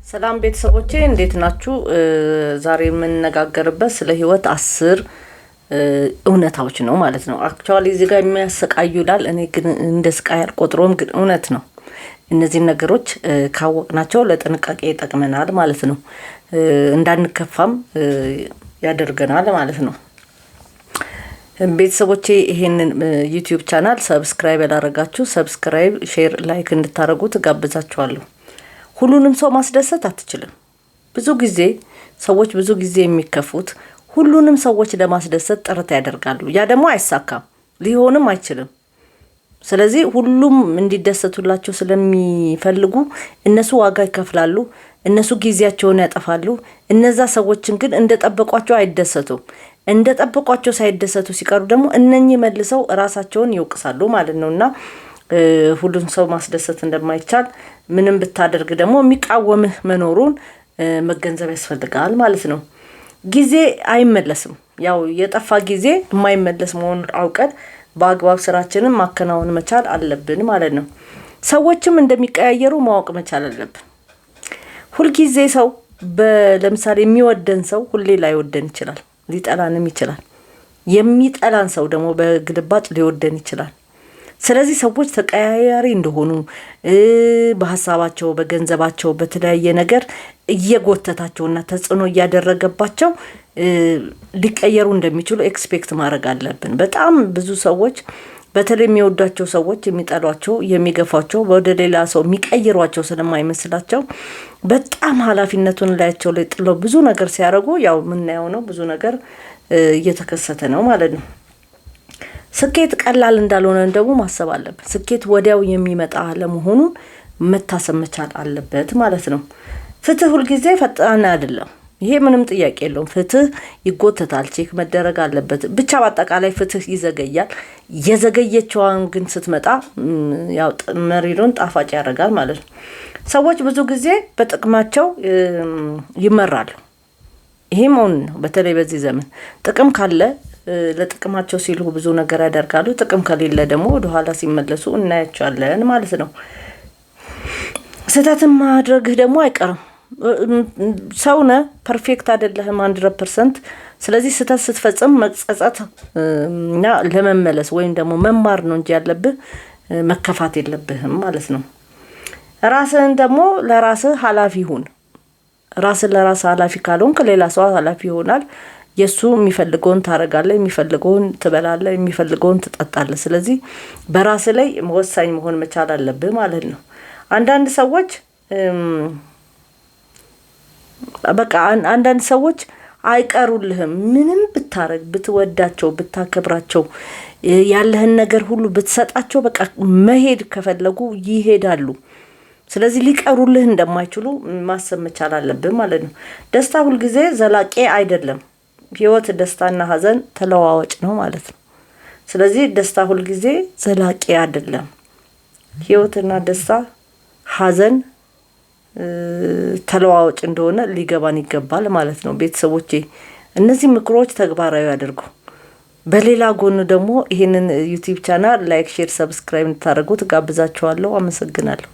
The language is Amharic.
ሰላም ቤተሰቦቼ፣ እንዴት ናችሁ? ዛሬ የምንነጋገርበት ስለ ህይወት 10 እውነታዎች ነው ማለት ነው። Actually እዚህ ጋር የሚያሰቃዩ ይላል። እኔ ግን እንደ ስቃይ አልቆጥረውም፣ ግን እውነት ነው። እነዚህን ነገሮች ካወቅናቸው ለጥንቃቄ ይጠቅመናል ማለት ነው። እንዳንከፋም ያደርገናል ማለት ነው። ቤተሰቦቼ፣ ይሄንን YouTube channel subscribe ያላረጋችሁ subscribe፣ share፣ like እንድታደርጉ ትጋብዛችኋለሁ። ሁሉንም ሰው ማስደሰት አትችልም። ብዙ ጊዜ ሰዎች ብዙ ጊዜ የሚከፉት ሁሉንም ሰዎች ለማስደሰት ጥረት ያደርጋሉ። ያ ደግሞ አይሳካም፣ ሊሆንም አይችልም። ስለዚህ ሁሉም እንዲደሰቱላቸው ስለሚፈልጉ እነሱ ዋጋ ይከፍላሉ፣ እነሱ ጊዜያቸውን ያጠፋሉ። እነዛ ሰዎችን ግን እንደጠበቋቸው አይደሰቱም። እንደጠበቋቸው ሳይደሰቱ ሲቀሩ ደግሞ እነኚህ መልሰው ራሳቸውን ይወቅሳሉ ማለት ነው። እና ሁሉም ሰው ማስደሰት እንደማይቻል፣ ምንም ብታደርግ ደግሞ የሚቃወምህ መኖሩን መገንዘብ ያስፈልጋል ማለት ነው። ጊዜ አይመለስም። ያው የጠፋ ጊዜ የማይመለስ መሆኑን አውቀን በአግባብ ስራችንን ማከናወን መቻል አለብን ማለት ነው። ሰዎችም እንደሚቀያየሩ ማወቅ መቻል አለብን። ሁልጊዜ ሰው ለምሳሌ የሚወደን ሰው ሁሌ ላይወደን ይችላል፣ ሊጠላንም ይችላል። የሚጠላን ሰው ደግሞ በግልባጭ ሊወደን ይችላል። ስለዚህ ሰዎች ተቀያያሪ እንደሆኑ፣ በሀሳባቸው፣ በገንዘባቸው፣ በተለያየ ነገር እየጎተታቸውና ተጽዕኖ እያደረገባቸው ሊቀየሩ እንደሚችሉ expect ማድረግ አለብን። በጣም ብዙ ሰዎች፣ በተለይ የሚወዷቸው ሰዎች የሚጠሏቸው፣ የሚገፏቸው፣ ወደ ሌላ ሰው የሚቀይሯቸው ስለማይመስላቸው በጣም ኃላፊነቱን ላያቸው ላይ ጥለው ብዙ ነገር ሲያደርጉ ያው የምናየው ነው። ብዙ ነገር እየተከሰተ ነው ማለት ነው። ስኬት ቀላል እንዳልሆነ ደግሞ ማሰብ አለብን። ስኬት ወዲያው የሚመጣ አለመሆኑን መታሰብ መቻል አለበት ማለት ነው። ፍትህ ሁልጊዜ ፈጣን አይደለም። ይሄ ምንም ጥያቄ የለውም። ፍትህ ይጎተታል፣ check መደረግ አለበት። ብቻ በአጠቃላይ ፍትህ ይዘገያል። የዘገየችዋን ግን ስትመጣ ያው መሪሩን ጣፋጭ ያደርጋል ማለት ነው። ሰዎች ብዙ ጊዜ በጥቅማቸው ይመራሉ። ይሄም እውን ነው። በተለይ በዚህ ዘመን ጥቅም ካለ ለጥቅማቸው ሲሉ ብዙ ነገር ያደርጋሉ። ጥቅም ከሌለ ደግሞ ወደኋላ ሲመለሱ እናያቸዋለን ማለት ነው። ስህተትን ማድረግህ ደግሞ አይቀርም። ሰው ነህ፣ perfect አይደለህም 100%። ስለዚህ ስህተት ስትፈጽም መጸጸት እና ለመመለስ ወይም ደግሞ መማር ነው እንጂ ያለብህ መከፋት የለብህም ማለት ነው። ራስህን ደግሞ ለራስህ ኃላፊ ሁን። ራስን ለራስህ ኃላፊ ካልሆንክ ሌላ ሰው ኃላፊ ይሆናል። የእሱ የሚፈልገውን ታደርጋለህ፣ የሚፈልገውን ትበላለህ፣ የሚፈልገውን ትጠጣለህ። ስለዚህ በራስህ ላይ ወሳኝ መሆን መቻል አለብህ ማለት ነው። አንዳንድ ሰዎች በቃ አንዳንድ ሰዎች አይቀሩልህም። ምንም ብታረግ፣ ብትወዳቸው፣ ብታከብራቸው፣ ያለህን ነገር ሁሉ ብትሰጣቸው በቃ መሄድ ከፈለጉ ይሄዳሉ። ስለዚህ ሊቀሩልህ እንደማይችሉ ማሰብ መቻል አለብህ ማለት ነው። ደስታ ሁልጊዜ ዘላቂ አይደለም። ህይወት ደስታና ሀዘን ተለዋዋጭ ነው ማለት ነው። ስለዚህ ደስታ ሁልጊዜ ዘላቂ አይደለም። ህይወትና ደስታ፣ ሀዘን ተለዋዋጭ እንደሆነ ሊገባን ይገባል ማለት ነው። ቤተሰቦቼ፣ እነዚህ ምክሮች ተግባራዊ አድርጉ። በሌላ ጎን ደግሞ ይህንን YouTube channel like፣ share፣ subscribe እንድታደርጉ ትጋብዛችኋለሁ። አመሰግናለሁ።